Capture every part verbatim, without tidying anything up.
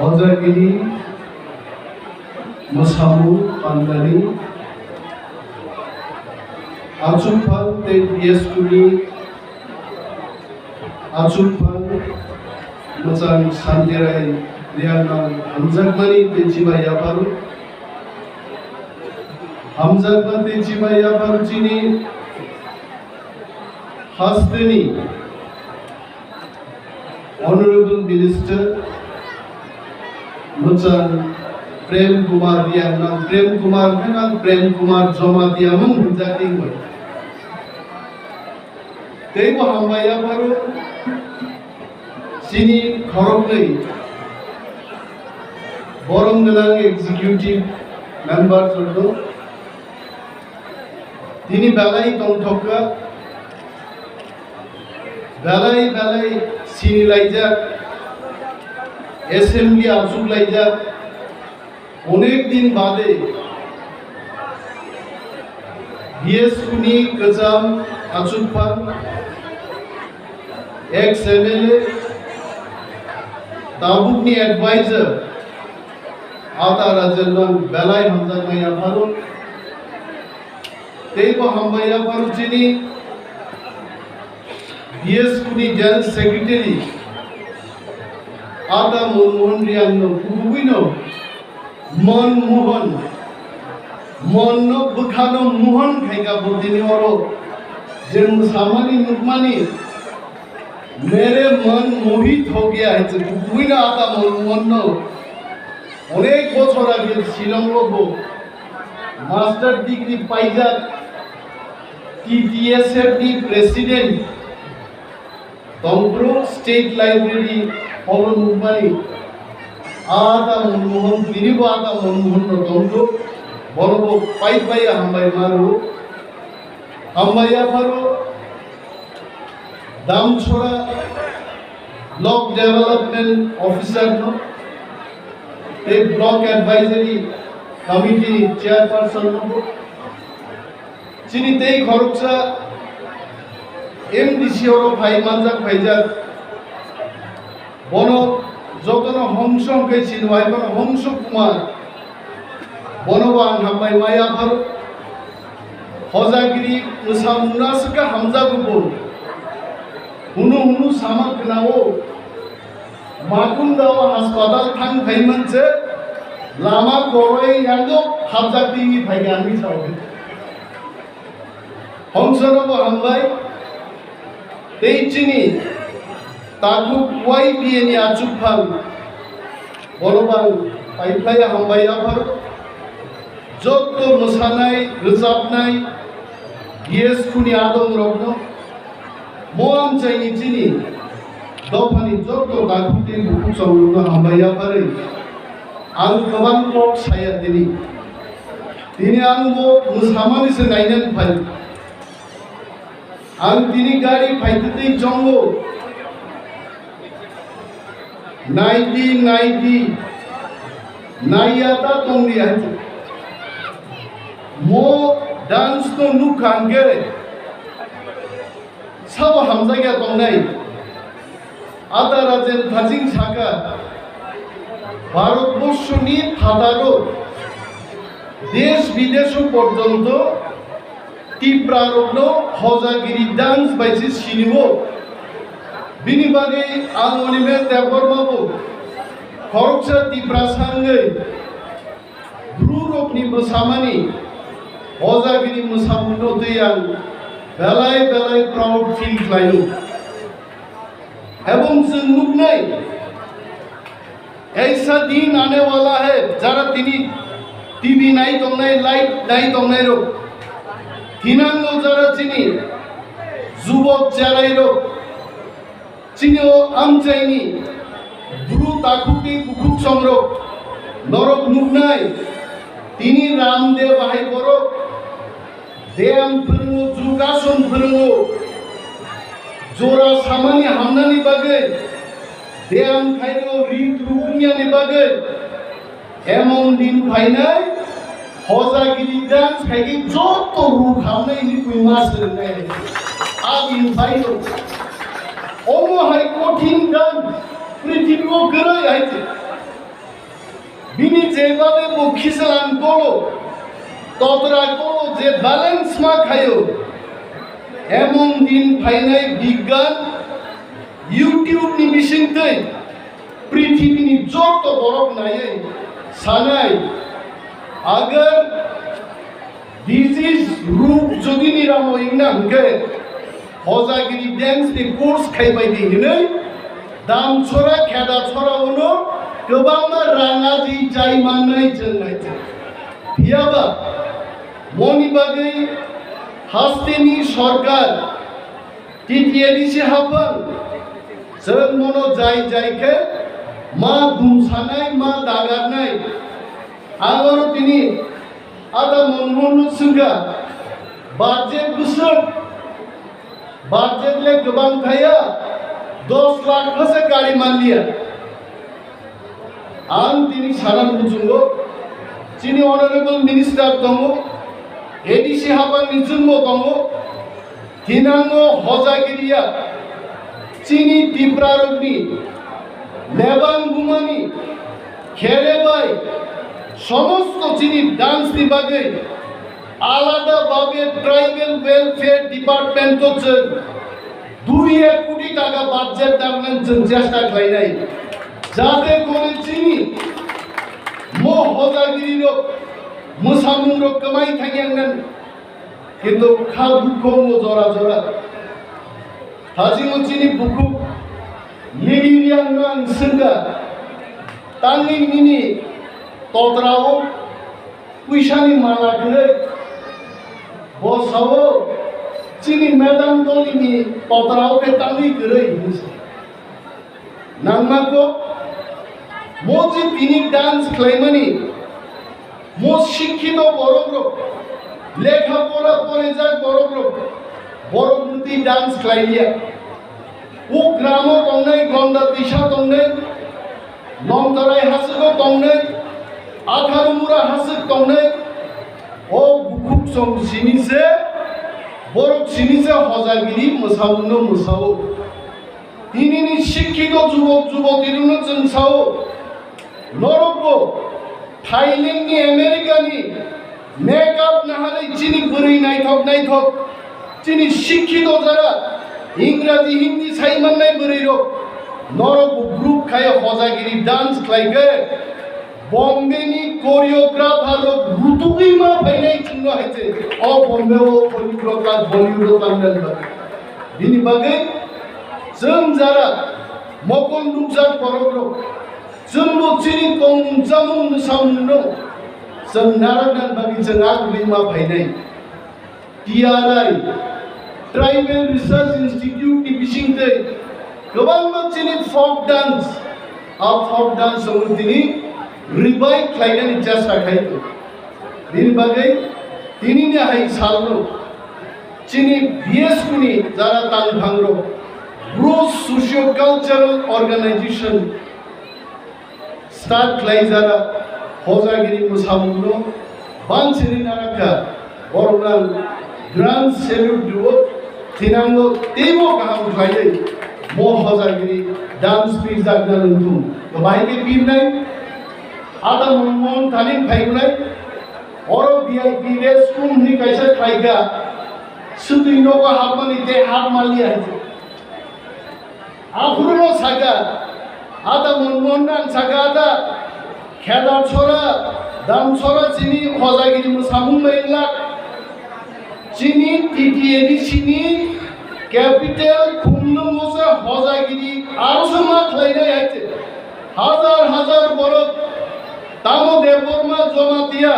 Hojagiri mwsamung pandani achukphang tei B S Q ni achukphang mwchang Santirai Riangrang hamjakmani tei chibai yapharo. Hamjakma tei chibai yapharo chini hasteni Honorable Minister mwchang Prem Kumar Riangrang, Prem Kumar Riangrang, Prem Kumar Jamatia mung hwnjak twi bai. Teibo hambai yapharo chini khoroknwi borom gwnang executive member rok. Tini belai tongthokma, belai belai sinilaijak, assembly achuklaijak, onek din bade B S Q ni kwcham achukphang ex M L A, tabukni advisor, Ata Rajendrang belai hamjaknai yapharo. Teibo hambai yapharo chini B S Q ni General Secretary Ata Manmohan Riang no kubugwino Manmohan, Mon no bwkhano Mohan khaika bo tini oro je mwsamani nukmani Mere Mon mohit ho gaya hai se kubugwino Ata Manmohan no onek bochor age Shillong o bo master degree paijak, T T S F ni president tongphuru State Library holo nukmani Ata Manmohan, tinibo Ata Manmohan no tongphuru, bono bo pai pai hambai maro, hambai yapharo. Damchora Block Development Officer no tei Block Advisory Committee ni Chairperson no bo chini tei khoroksa M D C oro phai manjak phaijak. Bono jotono Hongso hwnkhe sini hai bono Hongso Kumar. Bono bo ang hambai ma yapharo. Hojagiri mwsamungno aswk khe hamjago bo. Hunu hunu sama khwnao. Makunda o haspatal thang phai manse lama koroi yango hapjak twi phaikha ani sao. Hongsono bo hambai. Tei chini takhuk Y B A ni achukphang bono bang paiphlaiya hambai yapharo. Jotto mwsanai, rwchapnai, B S Q ni adongrokno, mo amchaini chini dophani jotto takhuk tei bukhuk chongrokno hambai yapharwi ang kwbang kok saya tini. Tini ang bo mwsamani se nainani phai. Ang tini gari phaitwi twi chongo. Naidi, naidi, naiya ta tongdi hai. Mo dance no nukha hwnkhe sabo hamjakya tongnai. Ada Rajen Thajing saka, Bharatborsho ni phataro, desh bidesho porjonto Tipra rokno Hojagiri dance bai se sinio. Bini bagwi ang Animesh Debbarma bo khoroksa Tiprasa wngwi Bru rokni mwsamani Hojagiri mwsamungno twi ang belai belai proud feel khlaio. Ebong chwng nuknai, aisa din aane wala hai, jara tini T V nai tongnai, live nai tongnai rok, thinango jara chini jubok cherai rok, chini o amchaini bru takhuk tei bukhuk songrok norok nuknai, tini Ramdev hai borok Dam phwrwngo, jugason phwrwngo. Jora samani hamnani bagwi, dam khaino ri tru wngya ni bagwi. Emon din phainai, Hojagiri dance khaigwi joto ruk hamnai ni twi ma swrwngnai hai. A din phaino. Omo hai kothin dance prithibi o kwrwi hai se. Bini jebabe bo khisalang kolo, totra kolo je balance ma khayo, emon din phainai bigyan YouTube ni bisingtwi prithibini joto borok naiwi sanai, agar disease ruk jodi niramo wngna hwnkhe, Hojagiri dance ni course khaibai di hinwi Damchora, Khedachora uno kwbangma rang aji chai mannai chwng hai chwng. Phiyaba moni bagwi hasteni sorkar T T A D C haphang chwng mono jai jai khe ma dumsanai, ma dagarnai. Ang oro tini Ada Manmohanno swngkha, budget bwswk, budget le kwbang thaya, dos lakh no se gari manliya. Ang tini sana muchungo, chini honorable minister tongo, A D C haphang ni chwngbo tongo, Thinango Hojagiriya chini Tiprarokni lebang bumani kherebai somosto chini dance ni bagwi alada babe Tribal Welfare Department o chwng dui ek koti taka budget dagnan chwng chesta khlainai, jate kore chini mo Hojagiri rok mwsamung rok kwmai thangya wngnani. Kintu kha dukho wngo jora jora. Hajingo chini bukhuk Lily Liang no ang swngkha, tangwi nini totrao puisani mala kwrwi? Bo sao, chini madam dolini totrao khe tangwi kwrwi hinwi sa. Nangma kok, mo je tini dance khlaimani, mo sikhito borok rok, lekha pora porijak borok rok, borok mwtwi dance khlaiya. O gramo tongnai, Gonda Tisa tongnai, Longtarai haswko tongnai, Atharumura haswk tongnai, o bukhuk song sini se, borok sini se Hojagiri mwsamungno mwsao. Tinini sikhito jubok jubotirokno chwng sao, norokbo Thailandni, Americani makeup naharwi chini bwrwi naithok naithok, chini sikhito jara Ingraji Hindi sai mannai bwrwirok, norokbo group khai Hojagiri dance khlaikhe, Bombay ni choreographer rok rutugwi ma phainai chwngno hai se. O Bombay o Hollywood rok kha, Bollywood rok kha nang ba. Bini bagwi chwng jara mokol nukjak borok rok, chwngbo chini tongmung chamung mwsamung no chwng narwkna bagwi chwng agwi ma phainai. T R I, Tribal Research Institute ni bisingtwi kwbangma chini folk dance, a folk dance rokno tini revive khlainani chesta khai tongo. Bini bagwi tinini hai salno chini B S Q ni jara tangphangrok, Bru Socio Cultural Organization, start khlai jara Hojagiri mwsamungno bansiri narakha, borokno ang grand salute rwo, thinango teibo kaham khlaiwi mo Hojagiri dance pirjakna nungthung. Bahai khe pirnai, ada Manmohan Thani phaibwnai, oro V I P rest room hwnwi kaisa khlaikha, swtwi nogo hapmani tei hap manliya hai. Aphuru no saka, ada Manmohan ang saka ada, Khedachora, Damchora chini Hojagiri mwsamung bai wngla. Chini T T A D C ni capital Khumlwngo se Hojagiri aro se ma khlainai hai se. Hajar hajar borok tamo Debbarma Jamatia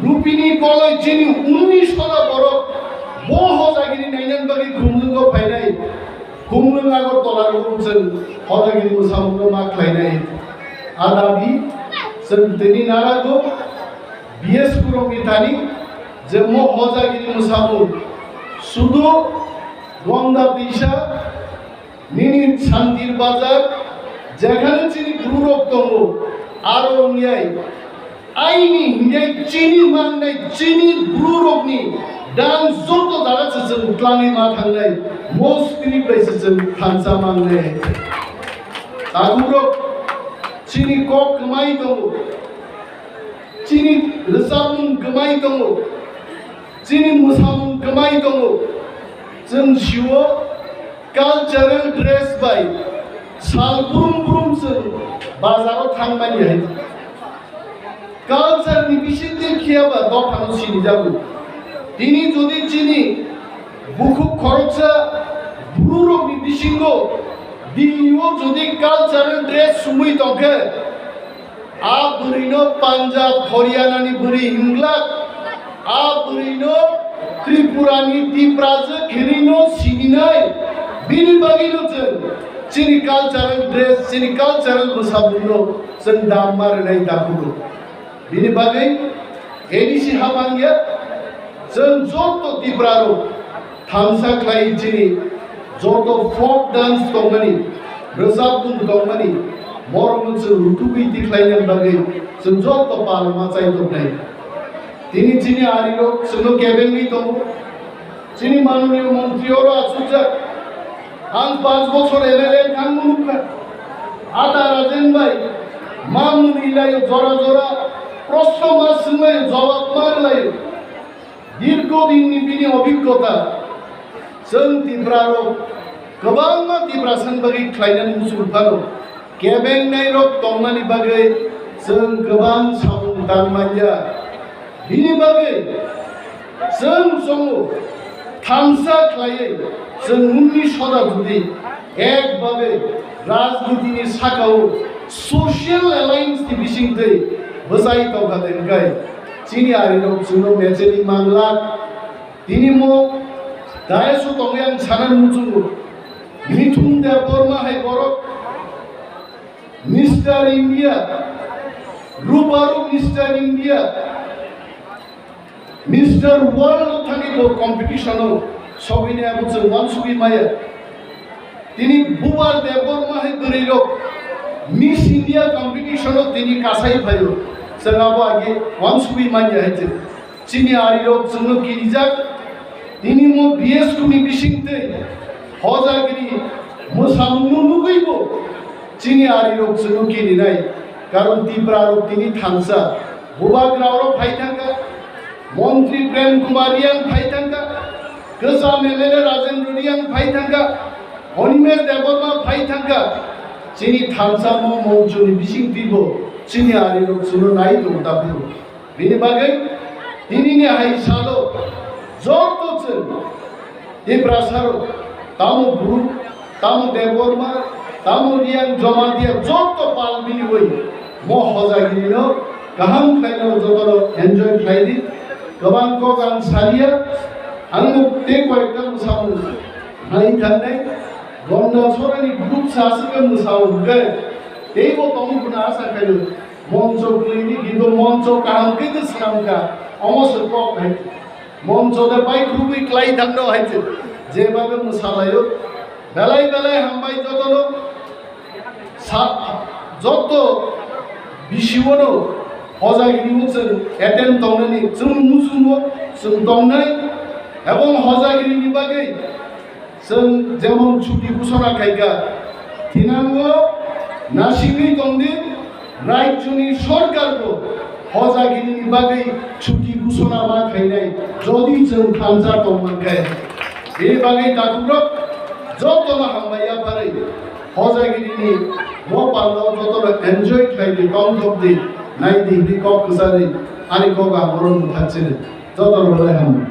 Rupini Koloi chini unnish hora borok bo Hojagiri nainan bagwi Khumlwngo phainai. Khumlwng Agartala rogo chwng Hojagiri mwsamungno ma khlainai. A dabi chwng tini narago B S Q rokni thani je mo Hojagiri mwsamung sudu Gonda Tisa nini Santir Bazar jekhane chini Bru rok tongo aro wngyai. Aini hingke chini mangnai, chini Bru rokni dance joto jaga se chwng twlangwi ma thangnai, mo spirit bai se chwng thansa mangnai. Takhuk rok chini kok kwmai tongo, Chini rwchapmung kwmai tongo, chini mwsamung kwmai tongo. Chwng sio cultural dress bai sal brum brum chwng bazaro thangmani hai. Culture ni bisingtwi khiyaba dophano sinijago. Tini jodi chini bukhuk khoroksa bwrwirokni bisingo Delhi o jodi cultural dress sumui tongkhe, a bwrwino Punjab, Haryana ni bwrwi hinglak, a bwrwino Tripura ni Tiprajwk hinwino sininai, bini bagwino chwng chini cultural dress, chini cultural bwsamungno chwng dam ma rwnai dakugo. Bini bagwi A D C habang ya, chwng joto Tiprarok thansa khlai chini joto folk dance tongmani, rwchapmung tongmani, borokno chwng rutugwi tikhlaina bagwi chwng joto pal ma chai tongnai. Tini chini arirok chwngno kebengwi tongo. Chini manoniyo montri oro achukjak. Ang panch bochor M L A thangma nukha. Ata Rajen bai, ma mwnwi laio jora jora, proshno ma swnglaio, jawab ma rwlaio. Dirgho dinni bini obhiggota, chwng Tiprarok kwbangma Tiprasani bagwi khlainani muchung phano, kebengnairok tongmani bagwi chwng kwbang samung tang manya. Bini bagwi chwng chongo thansa khlaiwi chwng mungni soda jodi ekbabe rajnitini sakao social alliance ni bisingtwi bwchai tongkha de hwnkhe chini arirok chwngno mecheli manglak. Tini mo dais o tongwi ang sanani muchungo, Mithun Debbarma hai borok Mister India, Ruparuk Mister India, Mister World thani bo competition o sogwini abo chwng uansugwi maya. Tini Bubar Debbarma hai bwrwirok Miss India competition o tini kasai phaio, chwng abo age uansugwi manya hai chwng. Chini arirok chwngno kirijak, tini mo B S Q ni bisingtwi hojagiri mwsamungno nugwibo chini arirok chwngno kirinai, karon Tiprarok tini thansa. Bubagrarok phai thangkha, Montri Prem Kumar Reang phai thangkha, kwcham M L A Rajendra Reang phai thangkha, Animesh Debbarma phai thangkha. Chini thansa mo monchoni bisingtwibo chini arirok chwngno nai tongo daphuru. Bini bagwi tinini hai salo joto chwng Tiprasarok, tamo Bru, tamo Debbarma, tamo Reang, Jamatia, joto pal miliwi mo hojagirino kaham khlaino jotono enjoy khlai di. Kwbang kok ang saliya, ang tei koyekta mwsamung hai thangnai, Gonda Sorani group sa aswk mwsamung hwnkhe teibo tongwi phano asa khaio. Moncho kwlwini kintu moncho kaham khe tei swnamkha, omo se kok hai. Moncho de bai khurubwi klai thangno hai se, jeba khe mwsalaio. Belai belai hambai jotono, sa-, joto bisiwono hojagiri chwng attend tongnani chwng muchungo chwng tongnai, ebong hojagirini bagwi chwng jemon chuti ghosona khaikha, thinango nasigwi tongdi, rajyoni sorkarbo hojagirini bagwi chuti ghosona ma khainai, jodi chwng thansa tongmankhe. Bini bagwi takhuk rok jotono hambai yapharwi hojagirini mo palo jotono enjoy khlaidi, tongthokdi, naidi hwnwi kok kwcharwi ani kok ang oro mwthakchini. Jotono belai hambai.